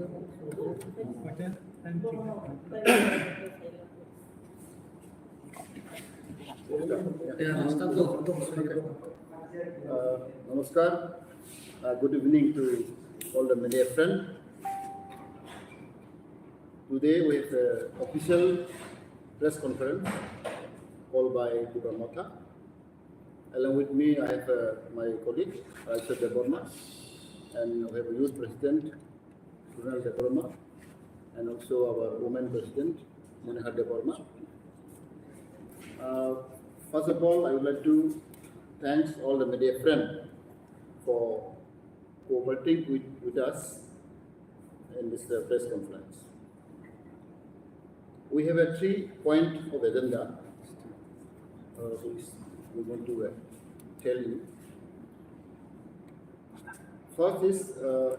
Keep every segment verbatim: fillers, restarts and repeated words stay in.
Uh, Namaskar. Uh, good evening to all the media friend. Today we have a official press conference called by Tipra Motha. Along with me, I have uh, my colleague Rajesh Debbarma, and we have a youth president, Kunal Debbarma, and also our women president, Monika Debbarma. Uh, first of all, I would like to thanks all the media friend for cooperating with, with us in this uh, press conference. We have a three point of agenda uh, which we want to uh, tell you. First is uh,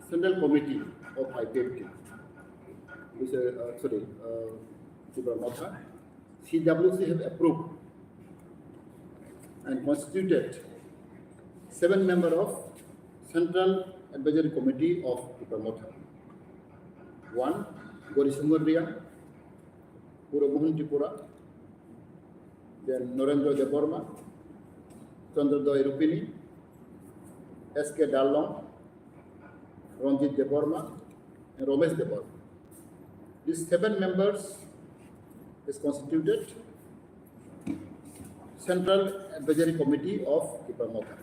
Central Committee of I P F T, which, uh, uh, sorry, uh, Tipra Motha, C W C have approved and constituted seven member of Central Advisory Committee of Tipra Motha. One, Gori Sungar Reang, Pura Mohan Tripura, then Narendra Debbarma, Chandra Doy Rupini, S K Darlong, Ranjit Debbarma, and Ramesh Debbarma. These seven members is constituted Central Advisory Committee of Tipra Motha.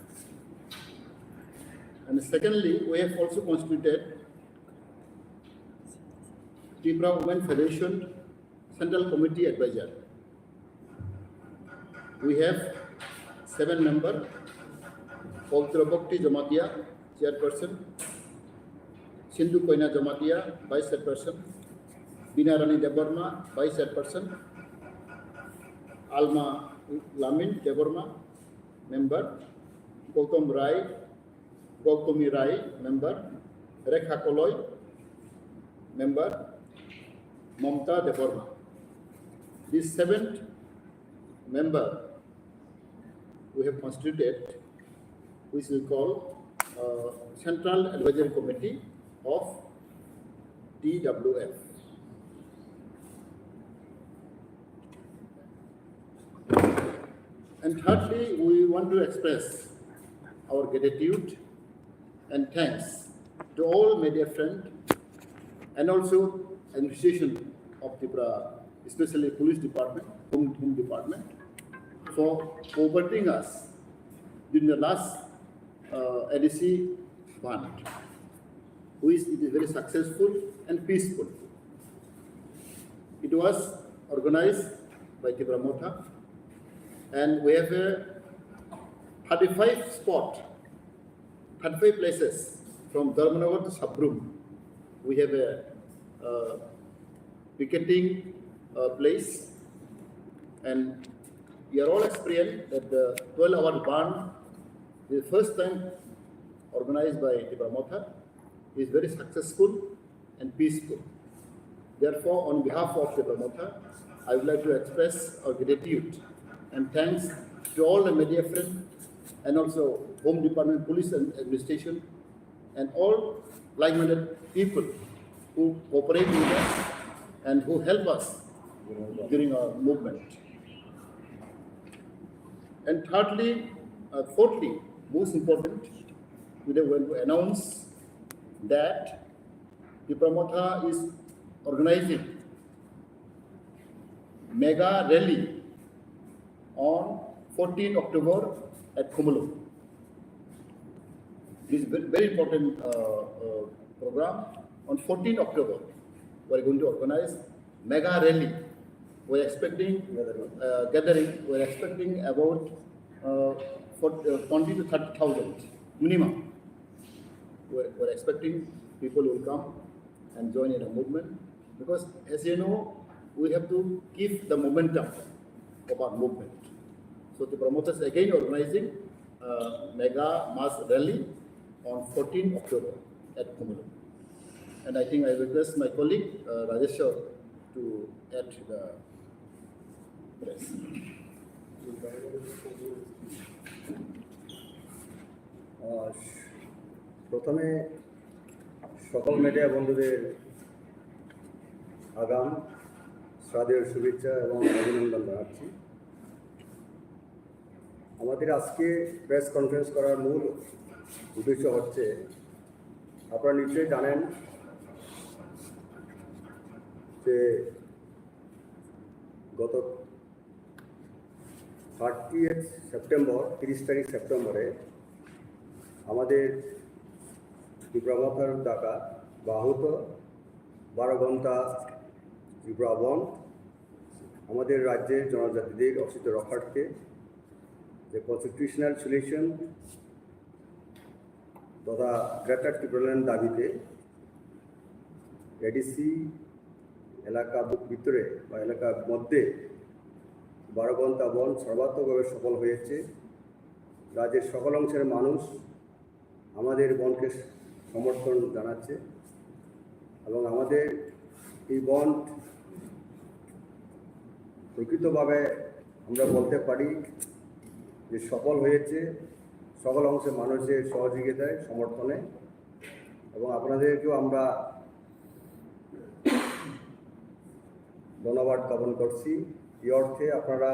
And secondly, we have also constituted Tipra Women Federation Central Committee Advisor. We have seven member, Pavitra Bhakti Jamatia, chairperson, Sindhu Koina Jamatia, vice chairperson, Bina Rani Debbarma, vice chairperson, Alma Lamin Debbarma, member, Gautam Rai, Gautami Rai, member, Rekha Koloi, member, Mamta Debbarma. This seventh member we have constituted, which we call uh, Central Advisory Committee of T W F. And thirdly, we want to express our gratitude and thanks to all media friends and also administration of Tripura, especially police department, home, home department, for cooperating us during the last uh, A D C bandh, which it is very successful and peaceful. It was organized by Tipra Motha, and we have a thirty-five spot, thirty-five places from Dharmanagar to Sabrum. We have a uh, picketing uh, place, and we are all experienced that the twelve hour bandh, the first time organized by Tipra Motha, is very successful and peaceful. Therefore, on behalf of Tipra Motha, I would like to express our gratitude and thanks to all the media friends and also Home Department, Police and Administration, and all like-minded people who cooperate with us and who help us during our movement. And thirdly, uh, fourthly, most important, we are going to announce that Tipra Motha is organizing mega rally on fourteen October at Khumulwng. This is very, very important uh, uh, program. On fourteen October, we are going to organize mega rally. We are expecting uh, gathering. We are expecting about uh, for, uh, twenty to thirty thousand minimum. We are, we are expecting people will come and join in a movement, because as you know, we have to keep the momentum of our movement. So the promoters again organizing uh, mega mass rally on fourteen October at Khumulwng. And I think I request my colleague uh, Rajesh to add the press. আহ, প্রথমে সকল মিডিয়া বন্ধুদের আগাম শ্রাদ্ধেয় শুভেচ্ছা এবং অভিনন্দন জানাচ্ছি। আমাদের আজকে প্রেস কনফারেন্স করার মূল উদ্দেশ্য হচ্ছে, আপনারা নিশ্চয়ই জানেন যে গত থার্টিয়েথ সেপ্টেম্বর, তিরিশ তারিখ সেপ্টেম্বরে আমাদের ত্রিপুরা মথার ডাকা বা আহত বারো ঘন্টা ত্রিপুরা বন্ধ, আমাদের রাজ্যের জনজাতিদের অস্তিত্ব রক্ষার্থে যে কনস্টিটিউশনাল সলিউশন তথা গ্রেটার ত্রিপুরাল্যান্ড দাবিতে এডিসি এলাকা ভিতরে বা এলাকার মধ্যে বারো ঘন্টা বন্ধ সর্বাত্মকভাবে সফল হয়েছে। রাজ্যের সকল অংশের মানুষ আমাদের বন্ধকে সমর্থন জানাচ্ছে এবং আমাদের এই বন্ধ প্রকৃতভাবে আমরা বলতে পারি যে সফল হয়েছে সকল অংশের মানুষের সহযোগিতায়, সমর্থনে। এবং আপনাদেরকেও আমরা ধন্যবাদ জ্ঞাপন করছি। এই অর্থে আপনারা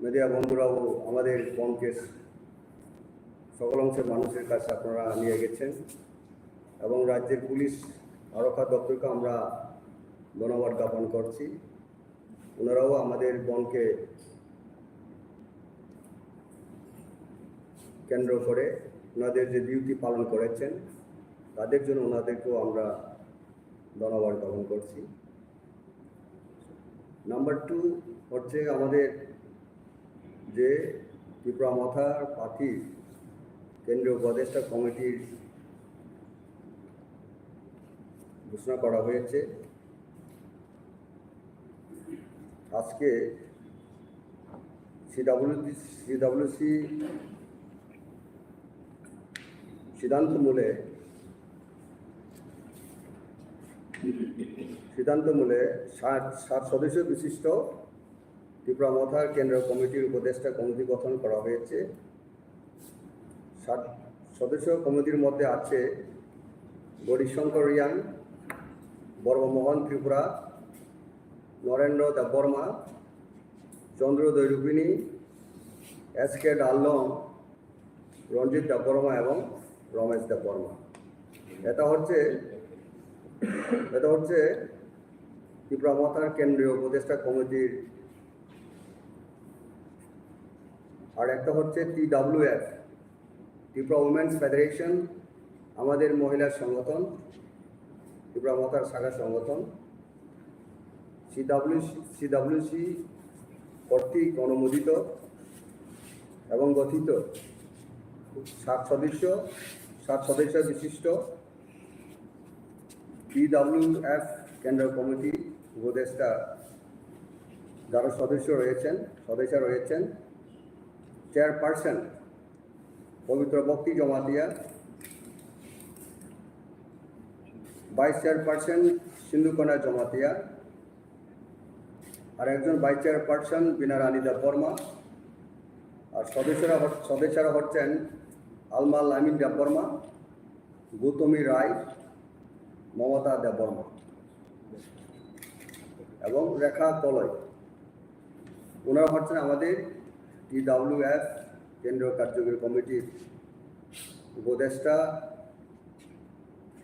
মিডিয়া বন্ধুরাও আমাদের বন্ধকে সকল অংশের মানুষের কাছে আপনারা নিয়ে গেছেন এবং রাজ্যের পুলিশ আরক্ষা দপ্তরকে আমরা ধন্যবাদ জ্ঞাপন করছি। ওনারাও আমাদের বন্ধকে কেন্দ্র করে ওনাদের যে ডিউটি পালন করেছেন, তাদের জন্য ওনাদেরকেও আমরা ধন্যবাদ জ্ঞাপন করছি। নাম্বার টু হচ্ছে আমাদের যে ত্রিপুরা মথার প্রার্থী কেন্দ্রীয় উপদেষ্টা কমিটির ঘোষণা করা হয়েছে। আজকে সিডাব্লিউসি সিডাব্লিউসি সিদ্ধান্ত মূলে সিদ্ধান্ত মূলে সাত সাত সদস্য বিশিষ্ট ত্রিপুরা মথার কেন্দ্রীয় কমিটির উপদেষ্টা কমিটি গঠন করা হয়েছে। সাত সদস্য কমিটির মধ্যে আছে গৌরীশঙ্কর রিয়াং, বর্মমোহন ত্রিপুরা, নরেন্দ্র দেববর্মা, চন্দ্র দৈরুপিনী, এস কে ডাল্লং, রঞ্জিত দেববর্মা এবং রমেশ দেববর্মা। এটা হচ্ছে এটা হচ্ছে ত্রিপুরা মথার কেন্দ্রীয় উপদেষ্টা কমিটির। আর একটা হচ্ছে টিডাব্লিউএফ, ত্রিপুরা উমেন্স ফেডারেশন, আমাদের মহিলা সংগঠন, ত্রিপুরা মথার শাখা সংগঠন। সিডাব্লিউসি সিডাব্লিউসি কর্তৃক অনুমোদিত এবং গঠিত সাত সদস্য সাত সদস্য বিশিষ্ট টিডাব্লিউএফ কেন্দ্র কমিটি উপদেষ্টা যারা সদস্য রয়েছেন, সদস্য রয়েছেন, চেয়ারপারসন পবিত্র ভক্তি জমাতিয়া, ভাইস চেয়ারপারসন সিন্ধুকণা জমাতিয়া, আর একজন ভাইস চেয়ারপারসন বিনা রানী দেববর্মা, আর সদস্যরা হ- সদস্যরা হচ্ছেন আলমা লামিন দেববর্মা, গৌতমী রায়, মমতা দেববর্মা এবং রেখা কলই। ওনারা হচ্ছেন আমাদের টিডাব্লিউএফ কেন্দ্রীয় কার্যকরী কমিটির উপদেষ্টা,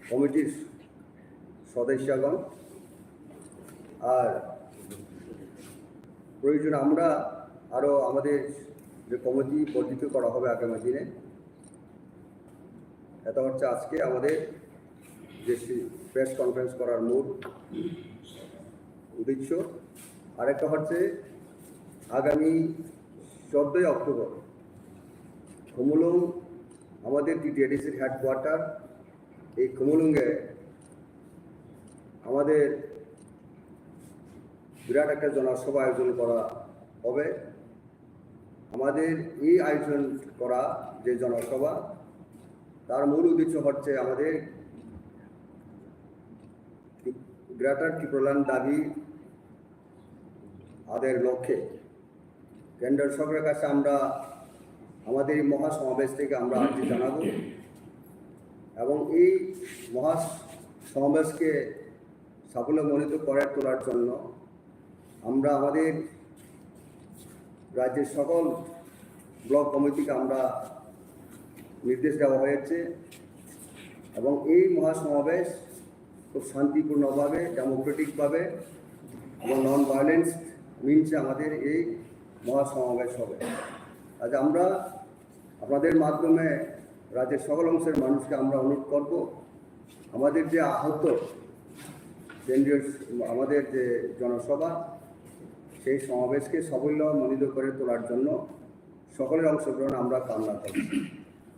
কমিটির সদস্যগণ। আর প্রয়োজন আমরা আরও আমাদের যে কমিটি বর্ধিত করা হবে আগামী দিনে, এটা হচ্ছে আজকে আমাদের যে প্রেস কনফারেন্স করার মূল উদ্দেশ্য। আরেকটা হচ্ছে আগামী চোদ্দই অক্টোবর খুমুলুং, আমাদের টিটিএডিসির হেডকোয়ার্টার, এই খুমুলুঙে আমাদের বিরাট একটা জনসভা আয়োজন করা হবে। আমাদের এই আয়োজন করা যে জনসভা, তার মূল উদ্দেশ্য হচ্ছে আমাদের গ্রেটার ত্রিপুরাল্যান্ড দাবি আদায়ের লক্ষ্যে কেন্দ্র সরকারের কাছে আমরা আমাদের এই মহাসমাবেশ থেকে আমরা আর্জি জানাবো এবং এই মহা সমাবেশকে সাফল্যমণ্ডিত করে তোলার জন্য আমরা আমাদের রাজ্যের সকল ব্লক কমিটিকে আমরা নির্দেশ দেওয়া হয়েছে এবং এই মহাসমাবেশ খুব শান্তিপূর্ণভাবে, ডেমোক্রেটিকভাবে এবং নন ভায়োলেন্স মিনসে আমাদের এই মহাসমাবেশ হবে। আজ আমরা আপনাদের মাধ্যমে রাজ্যের সকল অংশের মানুষকে আমরা অনুরোধ করব, আমাদের যে আহত কেন্দ্রীয় স-, আমাদের যে জনসভা, সেই সমাবেশকে সাফল্যমণ্ডিত করে তোলার জন্য সকলের অংশগ্রহণ আমরা কামনা করছি।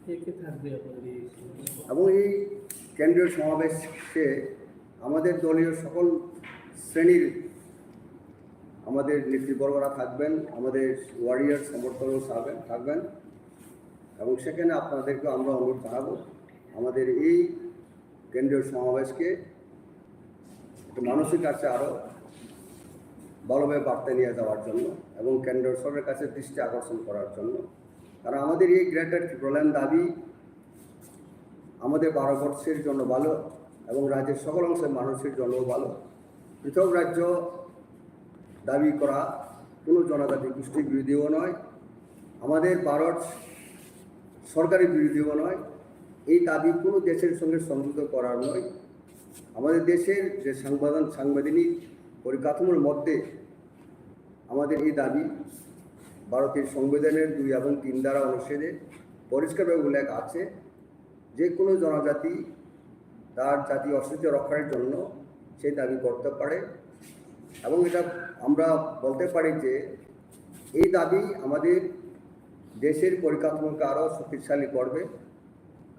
কে কে থাকবে আপনাদের এই সমাবেশে? এবং এই কেন্দ্রীয় সমাবেশে আমাদের দলীয় সকল শ্রেণীর আমাদের নেতৃবর্গরা থাকবেন, আমাদের ওয়ারিয়র সমর্থকরা থাকবেন থাকবেন এবং সেখানে আপনাদেরকে আমরা অনুরোধ জানাবো, আমাদের এই কেন্দ্রীয় সমাবেশকে একটু মানুষের কাছে আরও ভালোভাবে বার্তা নিয়ে যাওয়ার জন্য এবং কেন্দ্র সরকারের কাছে দৃষ্টি আকর্ষণ করার জন্য। কারণ আমাদের এই গ্রেটার ত্রিপুরাল্যান্ড দাবি আমাদের ভারতবর্ষের জন্য ভালো এবং রাজ্যের সকল অংশের মানুষের জন্যও ভালো। পৃথক রাজ্য দাবি করা কোনো জনজাতি গোষ্ঠীর বিরোধীও নয়, আমাদের ভারত সরকারের বিরোধীও নয়। এই দাবি কোনো দেশের সঙ্গে সংযুক্ত করার নয়। আমাদের দেশের যে সাংবিধান সাংবিধানিক পরিকাঠামোর মধ্যে আমাদের এই দাবি ভারতের সংবিধানের দুই এবং তিন ধারা অনুচ্ছেদে পরিষ্কারভাবে উল্লেখ আছে, যে কোনো জনজাতি তার জাতীয় অস্তিত্ব রক্ষার জন্য সেই দাবি করতে পারে। এবং এটা আমরা বলতে পারি যে এই দাবি আমাদের দেশের পরিকাঠামোকে আরও শক্তিশালী করবে।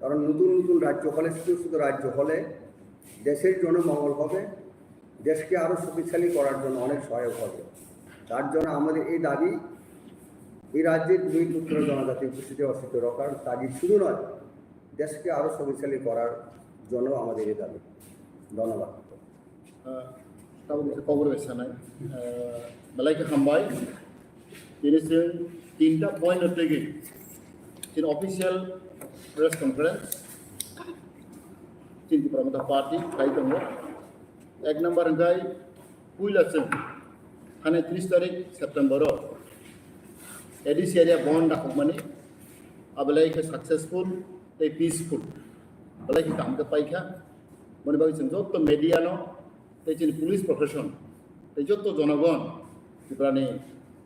কারণ নতুন নতুন রাজ্য হলে, ছোটো ছোটো রাজ্য হলে দেশের জন্য মঙ্গল হবে, দেশকে আরও শক্তিশালী করার জন্য অনেক সহায়ক হবে। তার জন্য আমাদের এই দাবি, এই রাজ্যের ভূমিপুত্র জনজাতির উপস্থিতি অস্তিত্ব রক্ষার দাবি শুধু নয়, দেশকে আরও শক্তিশালী করার জন্য আমাদের এই দাবি। ধন্যবাদ। Ah, tabuk khe kobor bai sanai. Ah, belai khe hambai. Tini chwng tinta point no twi chini official press conference chini Tipra Motha Party khai tongo. Ek number hwnkhe puila chwng thani tris tarik September o A D C area bon dakhokmani, abelai khe successful tei peaceful belai khe kaham khe paikha. Boni bagwi chwng joto media no tei chini police profession tei joto jonogon Tripura ni,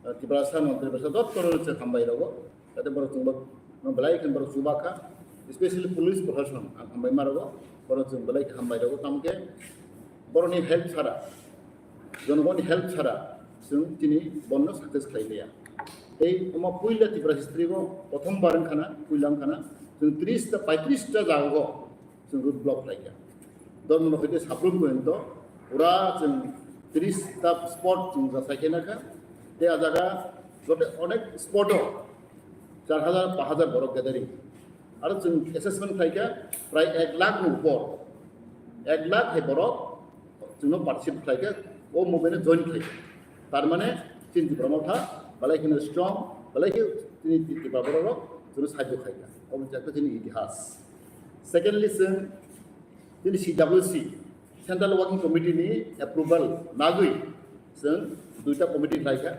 ah, Tiprasa no Tiprasa joto no chwng hambai rogo. Jate borok chwng bo no belai khe borok chuba kha, especially police profession ang hambai ma rogo, borok chwng belai khe hambai rogo. Tamo khe borok ni help chara, jonogon ni help chara chwng chini bon no success khlai liya. Tei omo puila Tripura history o prothom bar wngkha na, puila wngkha na chwng tris ta, paitris ta jaga o chwng road block khlaikha. Dharmanagar hoite Sabrum porjonto pura chwng tris ta spot chwng jasai khe nakha. Tei a jaga joto onek spot o char hajar, pash hajar borok gathering. Aro chwng assessment khlaikha prai ek lakh ni upor. Ek lakh hai borok chwngno participate khlaikha, o movement o join khlaikha. Tar mane chini Tipra Motha belai kheno strong, belai khe chini Tipra borok rok chwngno sahajyo khlaikha. Obo wngkha chini itihas. Secondly, chwng chini C W C, Central Working Committee ni approval nagwi chwng duita committee khlaikha.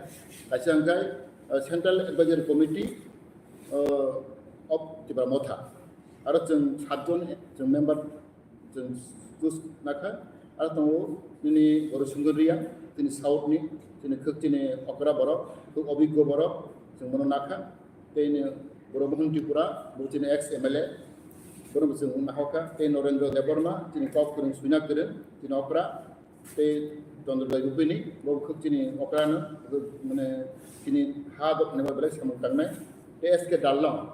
Kaisa hwnkhe, uh, Central Advisory Committee, uh, of Tipra Motha. Aro chwng satjon chwng member chwng choose nakha. Aro tongo nini Gaurashankar Reang, chini South ni, chini khwk chini okra borok, khwk obiggo borok, chwng bono nakha. Tei ni Gauramohan Tripura, bo chini ex M L A, bono bo chwng nahokha. Tei Narendra Debbarma, chini kok kwrwng, swina kwrwng, chini okra. Tei Chandra Dai Rupini, bo khwk chini okra no, mane chini ha dok hwnwi belai samung tangnai. Tei S K Darlong,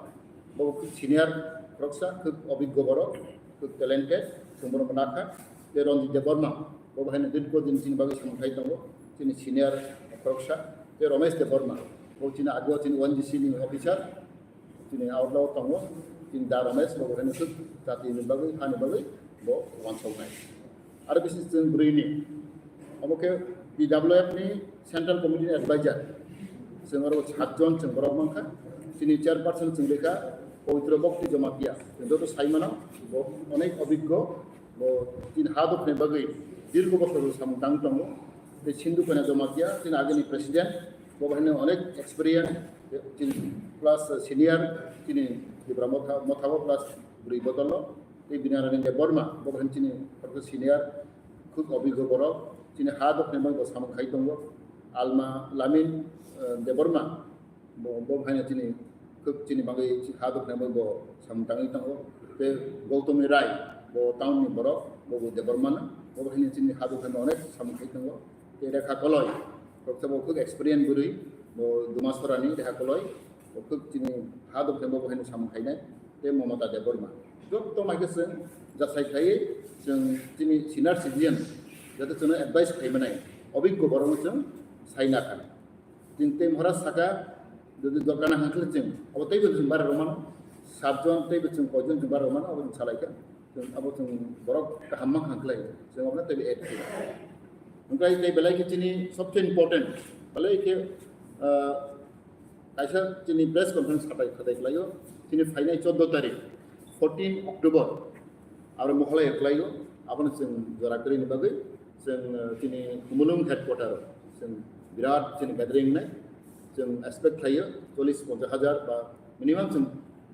bo khwk senior khoroksa, khwk obiggo borok, khwk talented, chwng bono nakha. Tei Ranjit Debbarma, bo haino dirgo din chini bagwi samung khai tongo, chini senior khoroksa. Tei Ramesh Debbarma, bo chini ageo chini O N G C ni officer, chini outlaw tongo, chini Da Ramesh, bo haino khwk jati ni bagwi, hani bagwi bo wansoknai. Aro bisi chwng bwrwini, omo khe P W F ni Central Committee ni Advisor, chwng aro satjon chwng borok mankha. Chini chairperson chwng lekha Pawitro Bhakti Jamatia, joto sai mano, bo onek obiggo, bo chini ha dophaini bagwi dirgo bosor samung tang tongo. Tei Sindhu Kanya Jamatia, chini agini president, bo bahai onek experience, chini plus senior, chini Tipra Motha, Mothao plus bwrwi bodolo, tei Binarani Debbarma, bo bahai chini senior, khub obiggo borok, chini ha dophaini bagwi bo samung khai tongo. Alma Lamin, eh, Debbarma, Bo, bo haino chini, khub chini bagwi ha dophaini bagwi bo samung tangwi tongo. Tei Gautami Rai, bo town ni borok, bo bo Debbarma no, bo haino chini ha dophaini bagwi onek samung khai tongo. Tei Rekha Koloi, khoroksa bo khub experience bwrwi, bo Dumasora ni Rekha Koloi, bo khub chini ha dophaini bagwi bo haino samung khainai. Tei Mamata Debbarma. Joto mai khe chwng jasai khaiwi chwng chini senior citizen, jate chwngno advice khai manai, obiggo borokno chwng sai nakha. Chwng tei Maharaj saka, jodi dorkar na hwnkhe chwng, abo teibo chwng bara rwmano, sat jon teibo chwng koi jon chwng bara rwmano, abo chwng salaikha. Chwng abo chwng borok kaham ma hwnkhlai, chwng abono teibo add khlai. Hwnkhe tei belai khe chini sobse important, belai khe, ah, kaisa chini press conference khatai khatai khlaio, chini phainai chordo tarik, fourteen October, aro Meghalaya khlaio, abono chwng jora kwrwini bagwi, Chwng, eh, chini Khumulwng headquarter, chwng birat chini gathering nai, chwng expect khlaio chollish ponchash hajar ba minimum chwng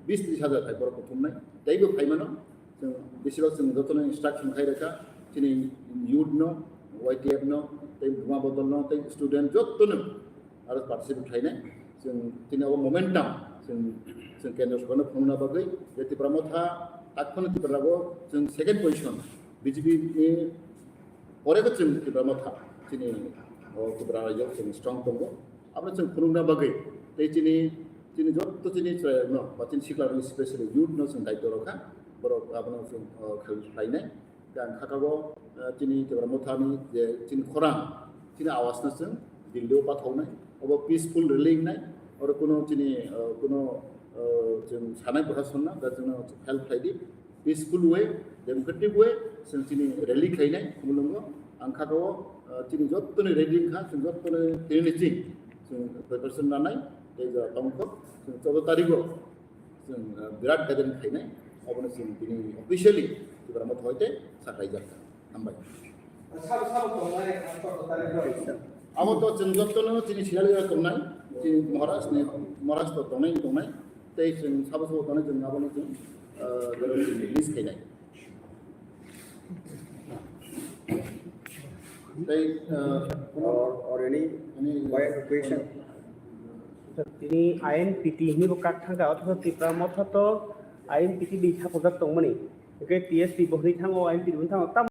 bish trish hajar hai borok kuthumnai, teibo phaimano, chwng bisibak chwng jotono instruction khai rwkha, chini youth no, Y T F no, tei Buma Bodol no, tei student jotono aro participate khlainai. Chwng chini abo momentum, chwng, chwng Kendra Sorkarno phunukna bagwi, je Tipra Motha, takhwno Tripura o chwng second position, B J P ni Pore khe chwng Tipra Motha, chini, o, Tripura rajyo chwng strong tongo. Abono chwng phunukna bagwi tei chini, chini joto chini chwrairokno ba chini siklarokno, specially youth no chwng daityo rwkha, borok abono chwng, o, khlai-, khlainai. Tei ang kha kabo, o, chini Tipra Mothani je chini khorang, chini awasno chwng Delhi o pathaunai, obo peaceful rally wngnai, oro kuno chini, o, kuno, o, chwng sanai, prasasonna da chwngno help khlai di. Peaceful way, democratic way, chwng chini rally khlainai Khumulwngo. Ang kha kabo, ah, chini jottoni ready wngkha, chwng jottoni tini ni ching chwng preparation nanai, tei jora tongkho, chwng chordo tarigo chwng, ah, birat gathering khlainai, obono chwng tini officially Tipra Motha hoite saklaijak kha. Hambai. Sabo, sabo tongnai, ang chordo tarigo. Abo to chwng jotono chini Silaija tongnai, chini Maharaj ni, Maharaj to tongnai, tongnai. Tei chwng sabo sabo tongnai chwng abono chwng, ah, release khainai. Tei, ah, or, or any, any point of question? Tini I N P T hini bo kak thangkha, othocho Tipra Motha to I N P T di thapajak tongmani. Hwnkhe T S T bo hwnwi thango, I N P T bo hwnwi thango, tam